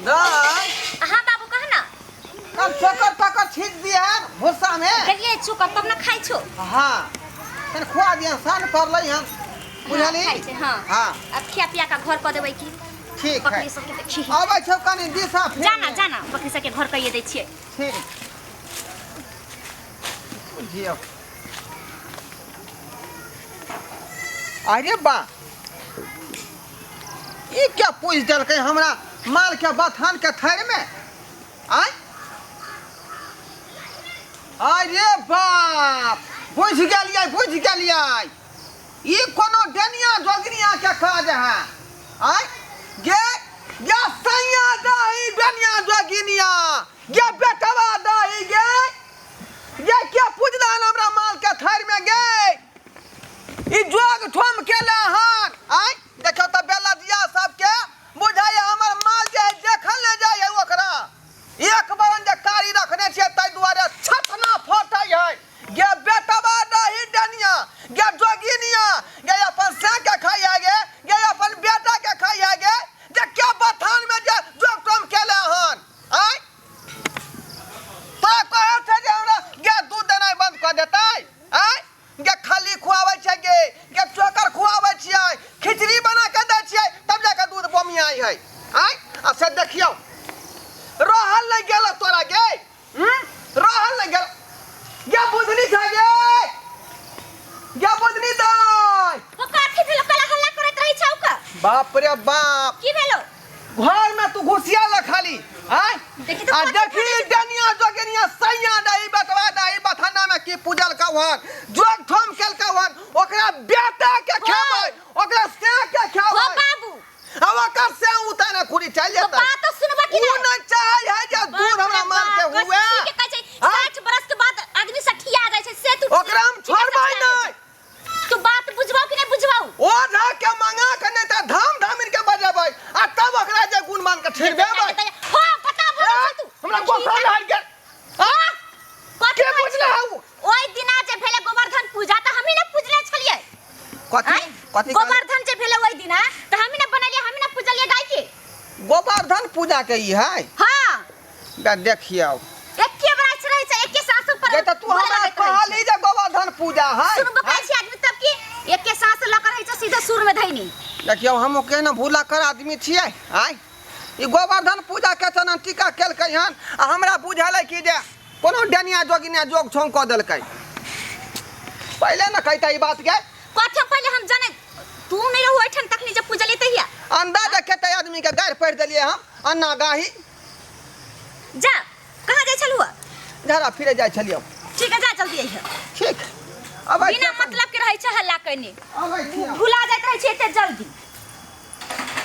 दाई हाँ बाबू कह ना कल चोकर तकर छीट दिए भूसा में गेलिए चोकर तब ना खाइ छो हाँ तन खुआ दिया सान पड़लै हन बुझली खाइ छै हाँ हाँ अब खिया पिया का घर कऽ देबै की ठीक है बकरी सबके देखी अबै छौ कनि दिशा फेर जाना जाना बकरी सबके घर कहिए दै छियै ठीक बुझियौ अरे बा ई क्या पूछ देलकै हमरा माल के बथान के थैर में आय अरे बाप बुझि गेलियै बुझि गेलियै ई कोनो डेनिया जोगनिया के काज है आय गे गे सैया दही डेनिया जोगिनिया गे बेटवा दही गे गे के पूजलहन हमरा माल के थैर में गे ई जोग ठोम केला हन आय देखो त बेला दिया सबके बुझाइए हमर माल जे है देखल नहि जाइ है ओकरा एक बरन जे कारी रखने छियै ताहि दुआरे छतना फटै है गे बेटवा दही डनिया गे जोगिनिया गे अपन से के खाइ है गे गे अपन बेटा के खाइ है गे जे के बथान में जे जोग ठोम केला हन आय तोरा कहै छै जे हमरा गे दूध देनाइ बंद कऽ देतै आय गे खली खुआबै छै गे गे चोकर खुआबै छियै खिचड़ी बना के दै छियै तब जाके दूध बोमियाइ है आय आ से देखियौ रहल नहि गेल तोरा गे हम्म? रहल नहि गेल गे बुझनी छै गे गे बुझनी दाइ ओ काथी भेलो कला हल्ला करैत रहै छौ का बाप रे बाप की भेलो घर में तू घुसिया ल खाली आय देखी तो आ कथी देखी खाने छै। डनिया जोगिनिया सैया दही बटवा दही बथाना में की पूजल कवन जोग थम केल कवन ओकरा बेटा के खेबै ओकरा से के हो खेबै बाबू आ ओकर से उतारे खुरी चल तो जेतै बात तो सुनबा कि उ नहीं नहीं चाहे है जे दूध हमरा माल के हुए ठीक कहै छै आँय? 60 बरस के बाद आदमी सठिया जाइ छै से तू ओकरा हम ठीक है, छोड़बै सठिया जाइ नहीं छै। तू बात बुझबाउ कि नहीं बुझबाउ ओझा के मंगा के नहीं त धाम धामिन के बजेबै आ तब ओकरा जे गुण मान के छिड़बेबै हां पता भऽ तू हमरा गोसा लहर गेल हां कथी के कहै बुझले छी? हौ ओहि दिना जे भेलै गोवर्धन पूजा तऽ हमही ने पूजले छलियै कथी आँय? कथी कहली? गोवर्धन जे भेलै ओहि दिना तऽ हमही ने बनेलियै हमही ने पूजलियै गाय के गोवर्धन पूजा के ई है हाँ बे देखियौ एके बराछ रहै छै एके साँस ऊपर जे तऽ तू बोले हमरा लगैत रहै छै। कहली जे गोवर्धन पूजा है सुनबो करै छै आदमी तब की एके साँस लऽ कऽ रहै छै सीधे सुर में धैनी देखियौ हम केहन भूला कर आदमी छियै आँय ई गोवर्धन पूजा के चलन टीका केलकै हन आ हमरा बुझल है कि जे कोनो डनिया जोगिनिया जोग छोंग कऽ देलकै पहिले ने कहिता ई बात के कथी पहिले हम जाने तू नहीं रहू एठन तखनी जब पूजलियै तहिया अंदाज खेतै आदमी के गारि पढ़ि देलियै हम अन्ना गाही जा कहाँ जाइ छलहुँ झाड़ा फिरे जाइ छलियौ ठीक है जा जल्दी अइहे ठीक अबै बिना मतलब के रहै छै हल्ला कयने अबै छी भुला जाइत रहै छै एते जल्दी